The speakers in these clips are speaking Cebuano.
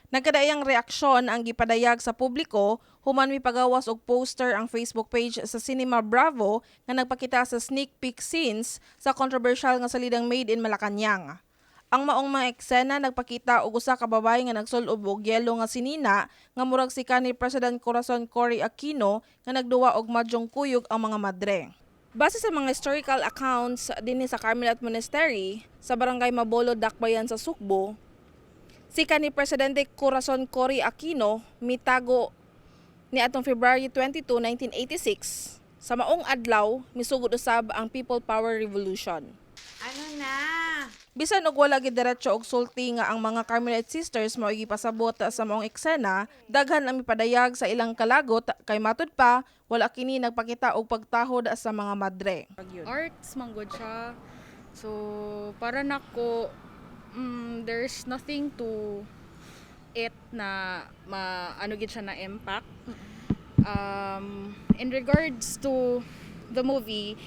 Nagkadaiyang reaksyon ang gipadayag sa publiko human mipagawas og poster ang Facebook page sa Cinema Bravo nga nagpakita sa sneak peek scenes sa controversial nga salidang Made in Malacañang. Ang maong mga eksena nagpakita og usa ka babae nga nagsul-ob og yelo nga sinina nga murag si kanhi President Corazon Cory Aquino nga nagduwa og madyong kuyog ang mga madre. Base sa mga historical accounts dinhi sa Carmelite Monastery sa Barangay Mabolo, Dakbayan sa Sugbo, si kanhi Presidente Corazon Cory Aquino mitago ni atong February 22, 1986. Sa maong adlaw, misugod usab ang People Power Revolution. Ano na? Bisan og wala gidiretso og sulti nga ang mga Carmelite Sisters mao gipasabot sa maong eksena, daghan ang mipadayag sa ilang kalagot kay matud pa wala kini nagpakita og pagtahod sa mga madre. Arts man gud siya. So para nako, there's nothing to it na ma ano gid siya na impact. In regards to the movie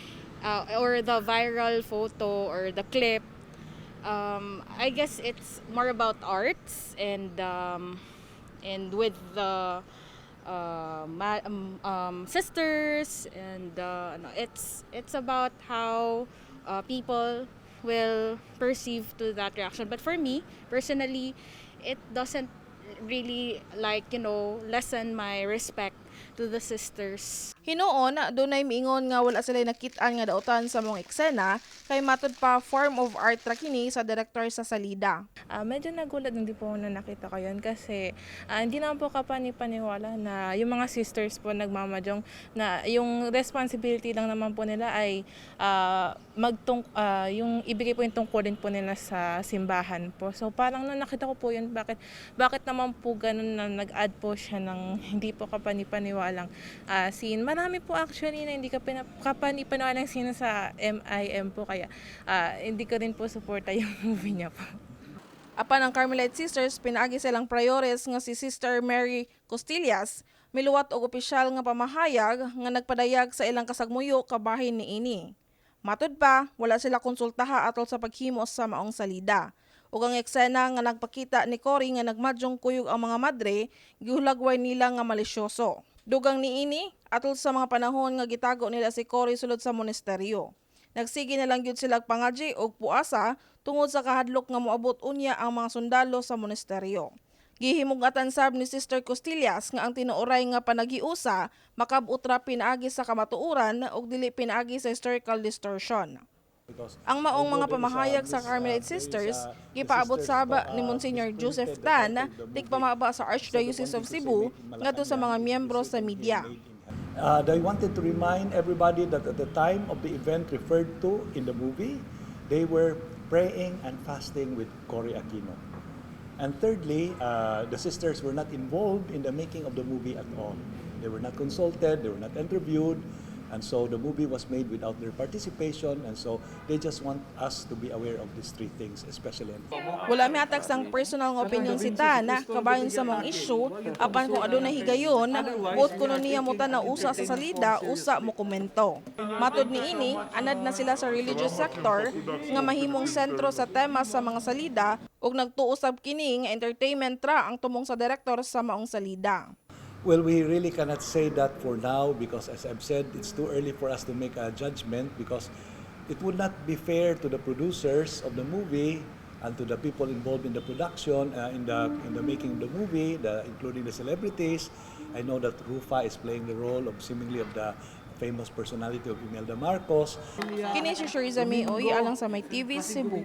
or the viral photo or the clip, I guess it's more about arts and with the sisters and ano, it's about how people will perceive to that reaction. But for me personally, it doesn't really like lessen my respect to the sisters. Hinuon, dunay miingon nga wala sila nakit-an nga dautan sa maong eksena kay matud pa form of art ra kini sa direktor sa salida. Medyo nagulat din po na nakita ko yun kasi hindi naman po kapani-paniwala na yung mga sisters po nagmamadyong, na yung responsibility lang naman po nila ay yung ibigay po yung tungkulin po nila sa simbahan po. So parang nung nakita ko po yun, bakit bakit naman po ganun na nag-add po siya ng hindi po kapani-paniwalang scene? Marami po actually na hindi kapani-paniwalang scene sa MIM po, kaya hindi ko rin po suporta yung movie niya po. Apan ang Carmelite Sisters, pinaagi sa ilang prioress nga si Sister Mary Costillas, miluwat og opisyal nga pamahayag nga nagpadayag sa ilang kasagmuyo kabahin niini. Matud pa, wala sila konsultaha atol sa paghimo sa maong salida. Ug ang eksena nga nagpakita ni Cory nga nagmadyong kuyog ang mga madre, gihulagway nila nga malisyoso. Dugang niini, atol sa mga panahon nga gitago nila si Cory sulod sa monasteryo. Nagsige na lang gyud sila pangadji og puasa tungod sa kahadlok nga moabot unya ang mga sundalo sa monasteryo. Gihimugatan sab ni Sister Costillas nga ang tinuoray nga panaghiusa makab-ot ra pinaagi sa kamatuoran ug dili pinaagi sa historical distortion. Ang maong mga pamahayag sa Carmelite Sisters gipaabot sab ni Monsignor Joseph Tan, tigpamaba sa Archdiocese of Cebu, ngadto sa mga miyembro sa media. They wanted to remind everybody that at the time of the event referred to in the movie, they were praying and fasting with Cory Aquino. And thirdly, the sisters were not involved in the making of the movie at all. They were not consulted, they were not interviewed, and so the movie was made without their participation, and so they just want us to be aware of these three things, especially. Wala mihatag sang personal nga opinion si Tan kabahin sa maong issue, apan kung adunay higayon, buot kuno niya mutan-aw usa sa salida, usa mo komento. Matod niini, anad na sila sa religious sector nga mahimong sentro sa tema sa mga salida ug nagtuo sab kini nga entertainment ra ang tumong sa direktor sa maong salida. Well, we really cannot say that for now because, as I've said, it's too early for us to make a judgment because it would not be fair to the producers of the movie and to the people involved in the production, in the making of the movie, including the celebrities. I know that Ruffa is playing the role of seemingly of the famous personality of Imelda Marcos. Kini si Sheriza May Uy, alang sa May TV Cebu.